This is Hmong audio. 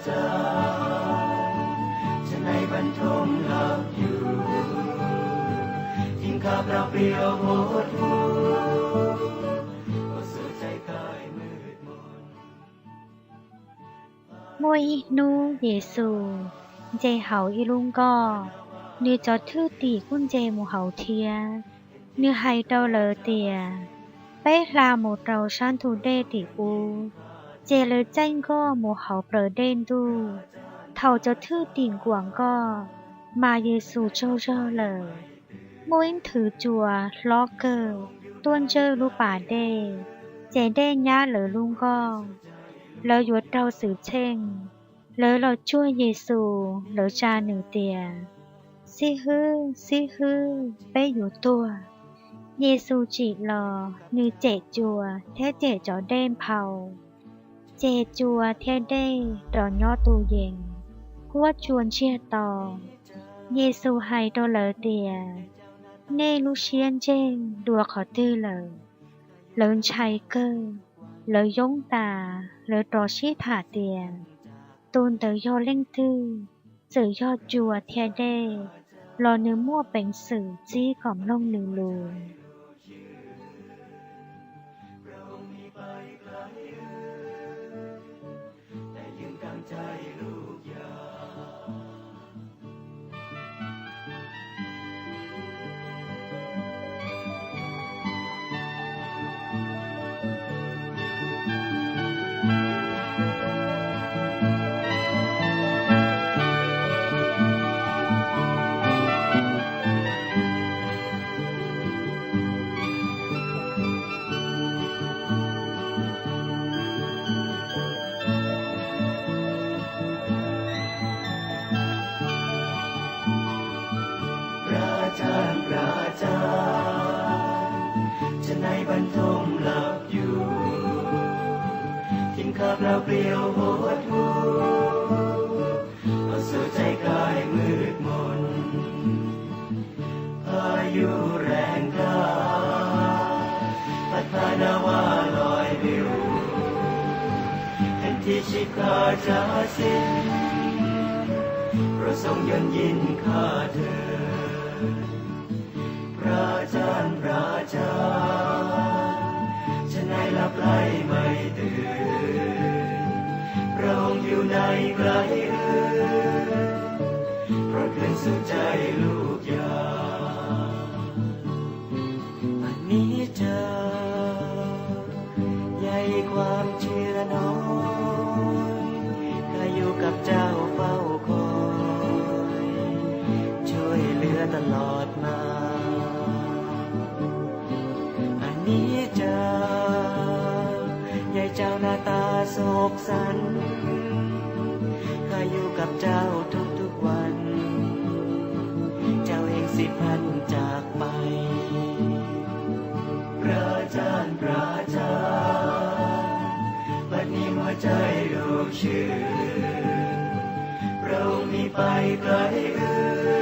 ฉันในบันทมหลับอยู่ ทิ้งข้าเปล่าเปลี่ยวหดหู่ โอ้สุดใจกายมืดมน Muaj ib hnub Yexus nce hauv ib lub nkoj, nws cov thwj tim kuj nce mus hauv thiab. Nws hais rau lawv tias, Peb hla mus rau sab ntug dej tim ub. Ces lawv caij nkoj mus hauv plawv dej ntuj. Thaum cov thwj tim nkuam nkoj, mas Yexus tsaug zog lawm. Muaj ib nthwv cua hlob kawg tuaj ntsawj lub pas dej, ces dej nyab lawv lub nkoj. Lawv yuav raug xwm txheej, lawv los cuag Yexus, lawv tsa nws tias, Xib hwb, xib hwb, peb yuav tuag! Yexus tsim los, nws cem cua thiab cem cov dej nphau, ces cua thiab dej rov nyob tu yees, huab cua ntsiag to. Yexus hais rau lawv tias, Nej lub siab ntseg dua qhov twg lawm? Lawv ntshai kawg, lawv yoob tas, lawv rov sib tham tias, Tus ntawd yog leej twg? Txawm yog cua thiab dej los nws muaj peev xwm txib kom mloog nws lus.พระเจ้า พระเจ้า ฉันในบันทมหลับอยู่ ทิ้งข้าเปล่าเปลี่ยวหดหู่ เอาสู่ใจกายมืดมน พายุแรงกล้า พัดพานาวาลอยปลิว แทนที่ชีพข้าจะสิ้น โปรดทรงยนยินข้าเถิด พระเจ้า พระเจ้า ฉันในหลับไหลไม่ตื่น พระองค์อยู่ในไกลเอื้อม โปรดคืนสู่ใจลูกอย่าง อันนี้เจอ ใยความเชื่อน้อย ข้าอยู่กับเจ้าเฝ้าคอย ช่วยเหลือตลอดมา อันนี้เจอ ใยเจ้าหน้าตาโศกสัน ข้าอยู่กับเจ้าทุกๆวัน เจ้าเองสิพลันจากไป พระเจ้า พระเจ้า บัดนี้หัวใจลูกชื่น พระองค์มีไปไกลเอื้อ